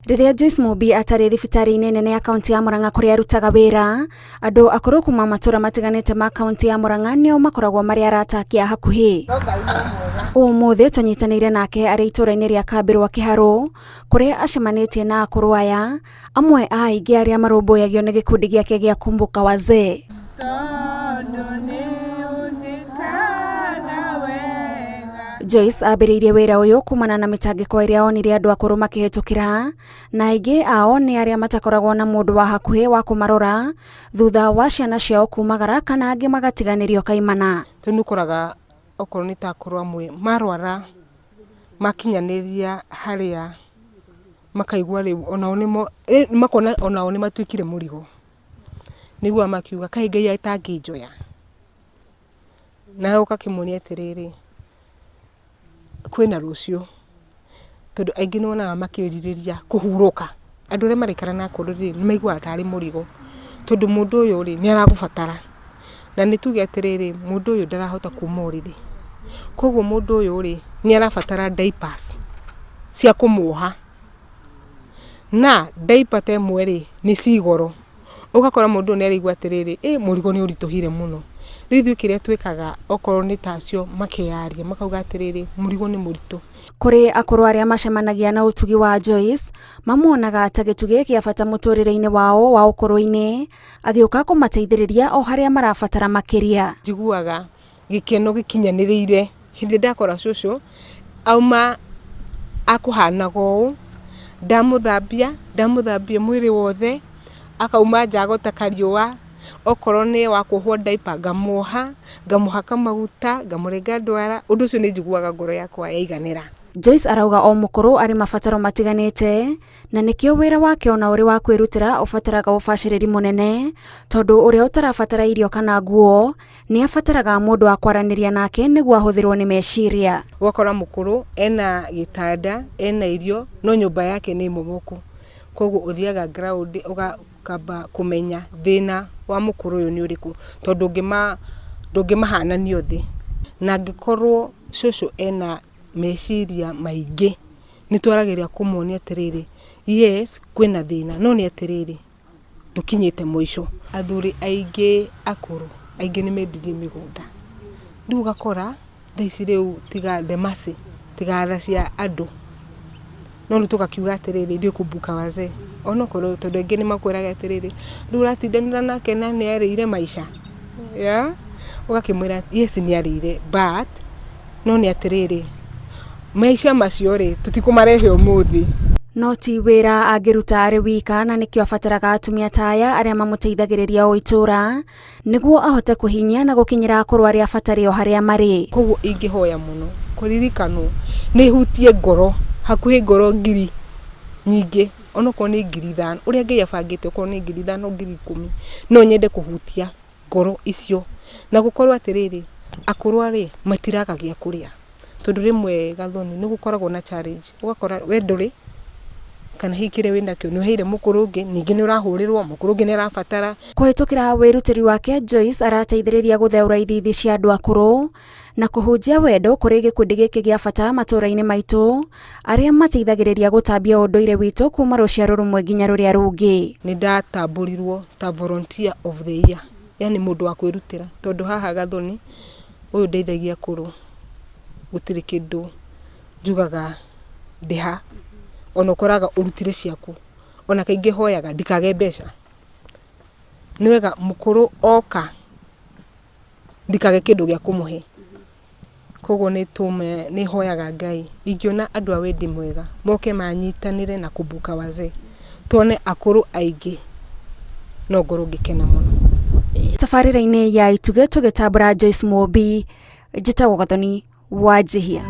Rĩrĩa Joyce Mumbi atarĩ thibitarĩ-inĩ nene ya kaunti ya Murang'a kũrĩa arutaga wĩra, andũ akũrũ kuma matũra matiganĩte ma kaunti ya Murang'a nĩo makoragwo marĩ arata ake a hakuhĩ. Ũmũthĩ tũnyitanĩire nake arĩ itũra-inĩ rĩa Kambĩrwa Kĩharũ kũrĩa acemanĩtie na akũrũ aya, amwe a aingĩ arĩa marũmbũyagio nĩ gĩkundi gĩake gĩa Kumbuka Wazee. Joyce ambĩrĩirie wĩra ũyũ kumana na mĩtangĩko ĩrĩa onire andũ akũrũ makĩhĩtũkĩra, na aingĩ ao nĩ arĩa matakoragwo na mũndũ wa hakuhĩ wa kũmarora thutha wa ciana ciao kumagara kana angĩ magatiganĩrio kaimana. Rĩu nĩ ũkoraga okorwo nĩ ta akũrũ amwe marwara makinyanĩria harĩa makaigua rĩu onao nĩmo makona onao nĩ matuĩkire mũrigo. Nĩguo makiuga kaĩ Ngai atangĩnjoya? Nawe ũgakĩmonia atĩrĩrĩ, kwĩna rũciũ. Tondũ aingĩ nĩ wonaga makĩrirĩria kũhurũka. Andũ arĩa maraikara na akũrũ rĩ, nĩ maiguaga tarĩ mũrigo. Tondũ mũndũ ũyũ rĩ, nĩ aragũbatara. Na nĩ tuge atĩrĩrĩ, mũndũ ũyũ ndarahota kuma ũrĩrĩ. Koguo mũndũ ũyũ rĩ, nĩ arabatara diapers cia kũmuoha. Na diaper ta ĩmwe rĩ, nĩ ci goro. Ũgakora mũndũ ũyũ nĩ araigua atĩrĩrĩ, ĩ mũrigo nĩ ũritũhire mũno. Rĩu ithuĩ kĩrĩa twĩkaga okorwo nĩ ta acio makeyaria makauga atĩrĩrĩ, mũrigo nĩ mũritũ. Kũrĩ akũrũ arĩa macemanagia na ũtugi wa Joyce, mamuonaga ta gĩtugĩ gĩa bata mũtũrĩre-inĩ wao wa ũkũrũ-inĩ, agĩũka kũmateithĩrĩria o harĩa marabatara makĩria. Njiguaga gĩkeno gĩkinyanĩrĩire hĩndĩ ĩrĩa ndakora cũcũ auma akũhanaga ũũ, ndamũthambia, ndamũthambia mwĩrĩ wothe, akauma nja agota kariũa, okorwo nĩ wa kuohwo diaper ngamuoha, ngamũhaka maguta, ngamũrenga ndwara, ũndũ ũcio nĩ njiguaga ngoro yakwa yaiganĩra. Joyce arauga o mũkũrũ arĩ mabataro matiganĩte na nĩkĩo wĩra wake ona ũrĩ wa kwĩrutĩra ũbataraga ũbacĩrĩri mũnene tondũ ũrĩa ũtarabatara irio kana nguo nĩ abataraga mũndũ wa kwaranĩria nake nĩguo ahũthĩrwo nĩ meciria. Ũgakora mũkũrũ ena gĩtanda, ena irio, no nyũmba yake nĩ momoku. Koguo ũthiaga ground ũkamba kũmenya thĩna wa mũkũrũ ũyũ nĩ ũrĩkũ, tondũ ndũngĩmahanania othe. Na angĩkorwo cũcũ ena meciria maingĩ, nĩ twaragĩria kũmuonia atĩrĩrĩ, yes kwĩna thĩna, no nĩ atĩrĩrĩ, ndũkinyĩte mũico. Athuri aingĩ akũrũ, aingĩ nĩ mendirie mĩgũnda. Rĩu ũgakora thaa ici rĩu tiga the mercy, tiga tha cia andũ. No rĩu tũgakiuga atĩrĩrĩ, ithuĩ Kumbuka Wazee, onokorwo tondũ aingĩ nĩ makwĩraga atĩrĩrĩ, rĩu ũratindanĩra nake na nĩ arĩire maica? Ũgakĩmwĩra yes nĩ arĩire but no nĩ atĩrĩrĩ, maica macio rĩ, tũtikũmarehe ũmũthĩ. No ti wĩra angĩruta arĩ wika na nĩkĩo abataraga atumia ta aya arĩa mamũteithagĩrĩria o itũra nĩguo ahote kũhinyia na gũkinyĩra akũrũ arĩa abatari o harĩa marĩ. Koguo ingĩhoya mũno kũririkanwo nĩ hutie ngoro, hakuhĩ ngoro ngiri nyingĩ, onokorwo nĩ 5,000, ũrĩa Ngai abangĩte okorwo nĩ 5,000 10,000, no nyende kũhutia ngoro icio. Na gũkorwo atĩrĩrĩ, akũrũ rĩ, matiraga gĩa kũrĩa. Tondũ rĩmwe Gathoni nĩ gũkoragwo na challenge, ũgakora we ndũrĩ, kana hihi kĩrĩa wĩnakĩo nĩ ũheire mũkũrũ ũngĩ, ningĩ nĩ ũrahũrĩrwo, mũkũrũ ũngĩ nĩ arabatara. Kũhĩtũkĩra wĩrutĩri wake, Joyce arateithĩrĩria gũtheũra ithithi cia andũ akũrũ na kũhunjia wendo kũrĩ gĩkundi gĩkĩ gĩa bata matũũra-inĩ maitũ, arĩa mateithagĩrĩria gũtambia ũndũire witũ kuma rũciaro rũmwe nginya rũrĩa rũngĩ. Nĩ ndatambũrirwo ta volunteer of the year, yaani mũndũ wa kwĩrutĩra, tondũ haha Gathoni ũyũ ndeithagia akũrũ gũtirĩ kĩndũ njugaga ndĩha, ona ũkoraga ũrutire ciaku, ona kaingĩ hoyaga ndikage mbeca, nĩ wega mũkũrũ oka ndikage kĩndũ gĩa kũmũhe. Koguo nĩ hoyaga Ngai ingĩona andũ a wendi mwega moke manyitanĩre na Kumbuka Wazee, tuone akũrũ aingĩ no ngorwo ngĩkena mũno. Tabarĩra-inĩ ya Itugĩ tũgĩtambũra Joyce Mumbi, njĩtagwo Gathoni Wanjihia.